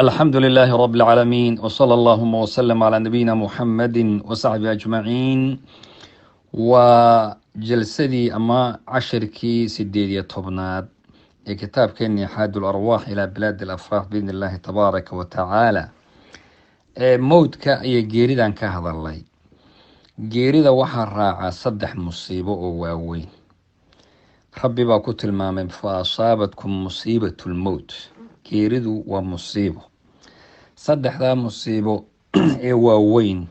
Alxamdu lilaahi rabi اlcaalamiin wsala allahuma wslm calaa nabiyina muxamadi wasaxbi ajmaciin. Waa jalsadii ama cashirkii 18aad ee kitaabkeeni Xaadi Larwaax ilaa bilaadi alafraax, biidn illahi tabaaraka wa tacaala. Mowdka iyo geeridan ka hadalnay. Geerida waxaa raaca saddex musiibo oo waaweyn. Rabbi baa ku tilmaamay: "Fa asaabatkum musiibat lmowt." Geeridu waa musiibo. Saddexdaa musiibo ee waaweyn,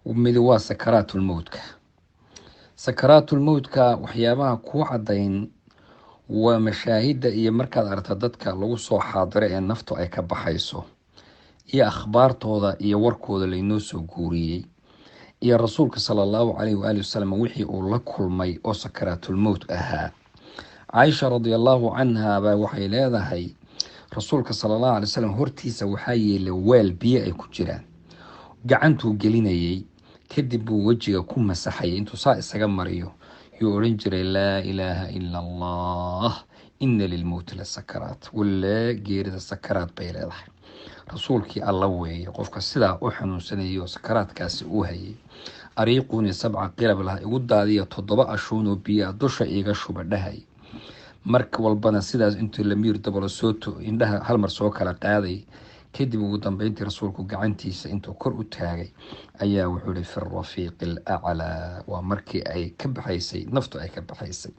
mid waa sakaraatulmowtka. Sakaraatulmowtka waxyaabaha kuu caddayn waa mashaahidda iyo markaad aragto dadka lagu soo xaadiro ee naftu ay ka baxayso, iyo akhbaartooda iyo warkooda laynoo soo guuriyey, iyo Rasuulka sala Allahu calayh waali wasalam wixii uu la kulmay oo sakaraatulmowt ahaa. Caaisha radia Allahu canha baa waxay leedahay, Rasuulka sala Allahu alay wasalam hortiisa waxaa yeelay weel biyo ay ku jiraan. Gacantuu gelinayay, kadib buu wejiga ku masaxayay. Intuu saa isaga mariyo yuu odhan jiray: "Laa ilaaha ila Allah, ina lilmowti la sakaraat." Walee geerida sakaraat bay leedahay. Rasuulkii Alla weeye qofka sidaa u xanuunsanayay oo sakaraadkaasi u hayay. "Ariiquni sabca qirab" laha, igu daadiya toddoba ashuun oo biyaa, dusha iiga shuba dhahay. Marka walbana sidaas intuu lamiir dabalo sooto, indhaha halmar soo kala qaaday. Kadib ugu dambeyntii Rasuulku gacantiisa intuu kor u taagay ayaa wuxuu ihi: "Fi rafiiqi alaclaa." Waa markii ay ka baxaysay naftu, ay ka baxaysay.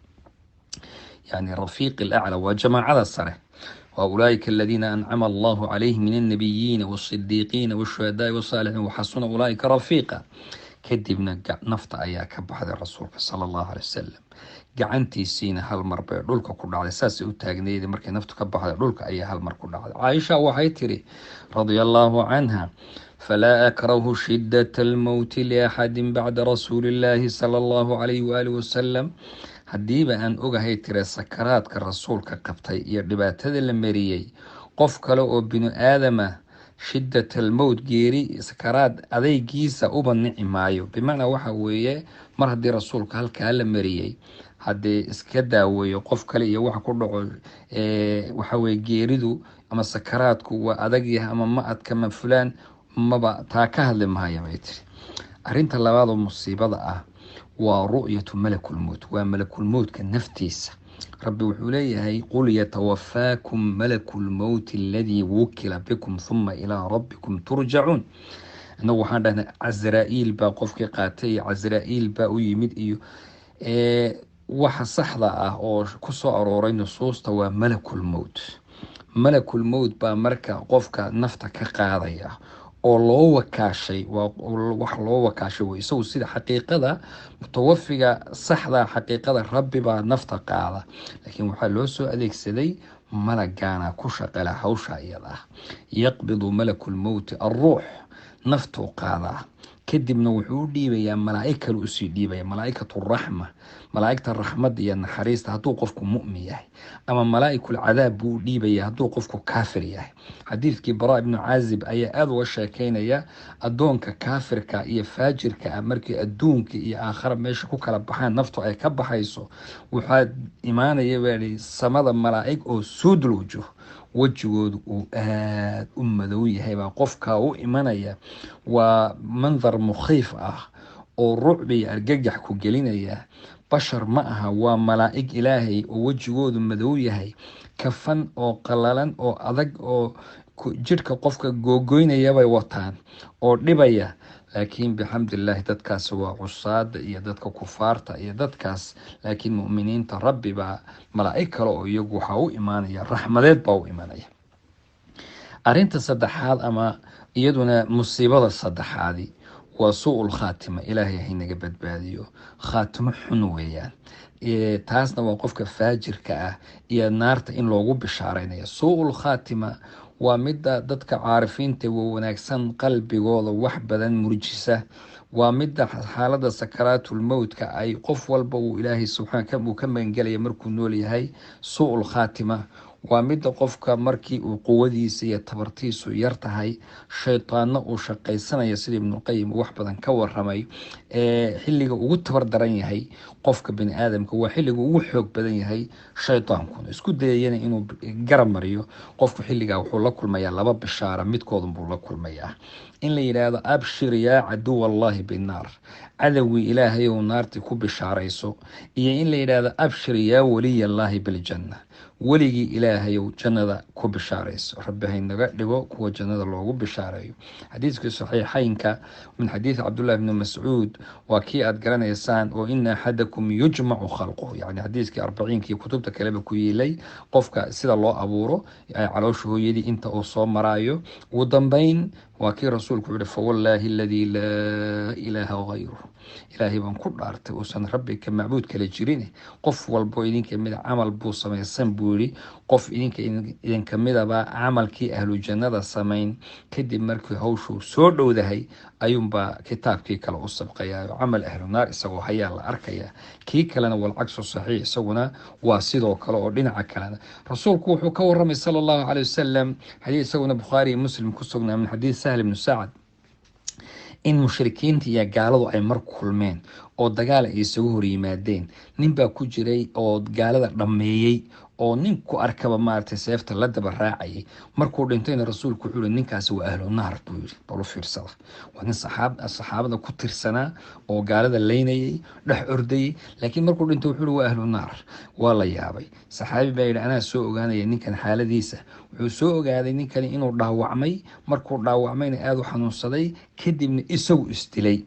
Yani rafiiqi alaclaa waa jamaacada sare, waa ulaaika aladiina ancama Allahu calayhim min alnabiyiina wasidiiqiina washuhadaai wasaalixiin, waxasuna ulaaika rafiiqa. Kadibna nafta ayaa ka baxday Rasuulka sala Allahu alay wasalam. Gacantiisiina hal mar bay dhulka ku dhacday. Saasay u taagneyd. Markay naftu ka baxday, dhulka ayaa hal mar ku dhacday. Caaisha waxay tiri, radia Allahu canha: "Falaa akrahu shidat almowti liaxadin bacda rasuuli illaahi sala Allahu calayh waaalih wasalam." Haddiiba aan ogahay, tire, sakaraadka Rasuulka qabtay iyo dhibaatada la mariyey, qof kale oo binu aadama shidat almowt, geeri sakaraad adeygiisa, uba nici maayo. Bimacnaa waxa weeye, mar haddii Rasuulka halkaa la mariyey, haddii iska daaweeyo qof kale iyo waxa ku dhaco, waxa weye geeridu ama sakaraadku waa adag yahay ama ma adka, ma fulaan, maba taa ka hadli mahaya, bay tiri. Arrinta labaad oo musiibada ah waa ru'yatu malakulmowt, waa malakulmowtka naftiisa. Rabbi wuxuu leeyahay: "Qul yatawafaakum malakulmowti aladii wukila bikum, huma ilaa rabbikum turjacuun." Inagu waxaan dhahnay Casraa-iil baa qofkii qaatay iyo Casraa-iil baa u yimid. Iyo waxa saxda ah oo kusoo arooray nusuusta waa malakulmowt. Malakulmowt baa marka qofka nafta ka qaadaya oo loo wakaashay. Wax loo wakaashay wey isagu. Sida xaqiiqada mutawafiga saxda, xaqiiqada Rabbi baa nafta qaada, laakiin waxaa loo soo adeegsaday malagaana ku shaqala hawsha iyada ah. Yaqbidu malakulmowti alruux, naftuu qaadaa, kadibna wuxuu u dhiibayaa malaaig kale, usii dhiibaya malaaikatu raxma, malaaigta raxmadda iyo naxariista hadduu qofku mu'min yahay, ama malaaikul cadaab buu u dhiibaya hadduu qofku kaafir yahay. Xadiidkii Baraa ibnu Caazib ayaa aada uga sheekeynaya addoonka kaafirka iyo faajirka ah. Markii adduunka iyo aakhara meesha ku kala baxaan, naftu ay ka baxayso, waxaa imaanaya, baa, samada malaa'ig oo suudul wujuh, wejigoodu uu aada u madow yahay, baa qofka u imanaya. Waa mandar mukhiif ah oo rucbi iyo argagax ku gelinaya. Bashar ma aha, waa malaa'ig Ilaahay oo wejigoodu madow yahay. Kafan oo qalalan oo adag oo jidhka qofka googoynaya bay wataan oo dhibaya. Laakiin bixamdillaahi, dadkaasi waa cusaada iyo dadka kufaarta iyo dadkaas. Laakiin mu'miniinta Rabbi baa malaa'ig kale oo iyagu waxaa u imaanaya raxmadeed baa u imanaya. Arrinta saddexaad ama iyaduna musiibada saddexaadi waa suu-ul khaatima. Ilaahay haynaga badbaadiyo, khaatimo xun weeyaan. Taasna waa qofka faajirka ah iyo naarta in loogu bishaareynayo. Suu-ul khaatima waa midda dadka caarifiinta wa wanaagsan qalbigooda wax badan murjisa. Waa midda xaalada sakaraatulmowtka ay qof walba uu Ilaahay subxaan uu ka magangelaya markuu nool yahay. Suu-ul khaatima Waa midda qofka markii uu quwadiisa iyo tabartiisu yar tahay, shaytaanna uu shaqaysanaya, sida Ibnulqayim uu wax badan ka waramay. Xilliga ugu tabar daran yahay qofka bini aadamka waa xilliga ugu xoog badan yahay shaytaankuna isku dayayana inuu garab mariyo qofku. Xilligaa wuxuu la kulmayaa laba bishaara, midkoodun buu la kulmayaa: in la yidhaahdo, "Abshir yaa caduw Allahi binnaar," cadowgii Ilaahay ou naartii ku bishaarayso, iyo in la yidhaahdo, "Abshir yaa waliy Allaahi biljanna," weligii Ilaahayow jannada ku bishaarayso. Rabbi haynaga dhigo kuwa jannada loogu bishaareeyo. Xadiiskii saxiixeynka min xadiidi Cabdullahi bni Mascuud waa kii aad garanaysaan oo "ina axadakum yujmacu khalquhu", yani xadiiskii arbaciinkii kutubta kaleba ku yiilay, qofka sida loo abuuro, caloosha hooyadii inta uu soo maraayo, ugu dambeyn waa kii rasuulku yihi, "Fawallaahi aladii laa ilaaha gayruh," Ilaahay baan ku dhaartay uusan rabbi ka macbuud kale jirin, qof walbo idinka mida camal buu samaysan buu yihi, qof idinka idinka midaba camalkii ahlu jannada samayn, kadib markii hawshuu soo dhowdahay ayuunbaa kitaabkii kale u sabqayaa, camal ahlu naar isagoo hayaa la arkaya. Kii kalena walcagsu saxiix, isaguna waa sidoo kale. Oo dhinaca kalena rasuulku wuxuu ka waramay, sala Allahu caleyh wasalam, xadiis isaguna Bukhaari iyo Muslim ku sugnaa, min xadiis Sahl ibnu Sacad, in mushrikiinta iyo gaaladu ay mar kulmeen oo dagaal ay isagu hor yimaadeen. Nin baa ku jiray oo gaalada dhammeeyey oo ninku arkaba maaragtay seefta la daba raacayay. Markuu dhintayna rasuulku wuxuu yihi, "Ninkaasi waa ahlu naar," buu yidhi. Bal u fiirsada, waa nin saxaabada ku tirsanaa oo gaalada leynayay, dhex ordayay, laakiin markuu dhintay wuxuu yihi, "Waa ahlu naar." Waa la yaabay. Saxaabi baa yidhi, "Anaa soo ogaanaya ninkan xaaladiisa." Wuxuu soo ogaaday ninkani inuu dhaawacmay, markuu dhaawacmayna aada u xanuunsaday, kadibna isagu isdilay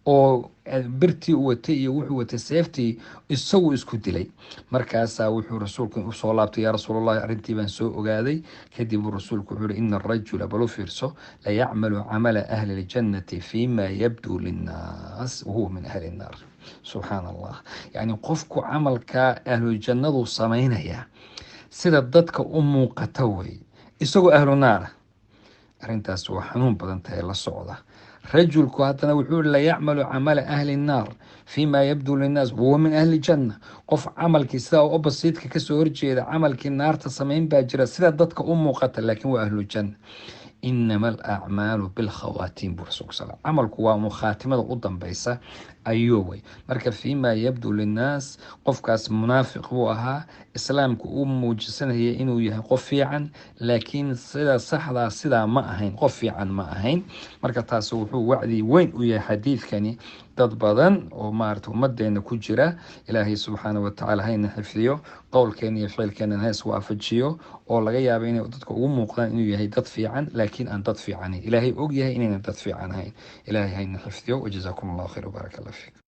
oo birtii u watay iyo wuxuu watay seeftii isagu isku dilay. Markaasaa wuxuu rasuulku usoo laabtay, "Yaa Rasuulallahi, arrintii baan soo ogaaday." Kadib uu rasuulku wuxuu yihi, "Ina arajula," bal u fiirso, "la yacmalu camala ahli ljannati fima yabduu linnaas wahuwa min ahli nnaar." Subxaan Allah. Yacni qofku camalka ahlu jannadu samaynaya sida dadka u muuqata wey, isagoo ahlu naara. Arrintaas waa xanuun badan tahay, la socda. Rajulku haddana wuxuu yihi, "La yacmalu camala ahli nnaar fima yabduu linnaas wahuwa min ahli janna." Qof camalkii sidaa opposite-ka kasoo horjeeda, camalkii naarta samayn baa jira sida dadka u muuqata, laakiin waa ahlu janna. "Inama alacmaalu bilkhawaatiin," buu rasuulku sal, camalku waa mukhaatimada u dambeysa ayuu way. Marka fima yabduu linnaas, qofkaas munaafiq buu ahaa, islaamku uu muujisanaya inuu yahay qof fiican, laakiin sida saxdaa sidaa ma ahayn, qof fiican ma ahayn. Marka taasi wuxuu wacdi weyn u yahay xadiidkani dad badan oo maarata ummadeena ku jira. Ilaahay subxaana watacaala hayna xifdiyo, qowlkeena iyo ficilkeena ha iswaafajiyo, oo laga yaaba inay dadka ugu muuqdaan inuu yahay dad fiican, laakiin aan dad fiicanayn, Ilaahay og yahay inayna dad fiican ahayn. Ilaahay hayna xifdiyo. Wajazaakum Allahu khayr wbaarak Allah fiik.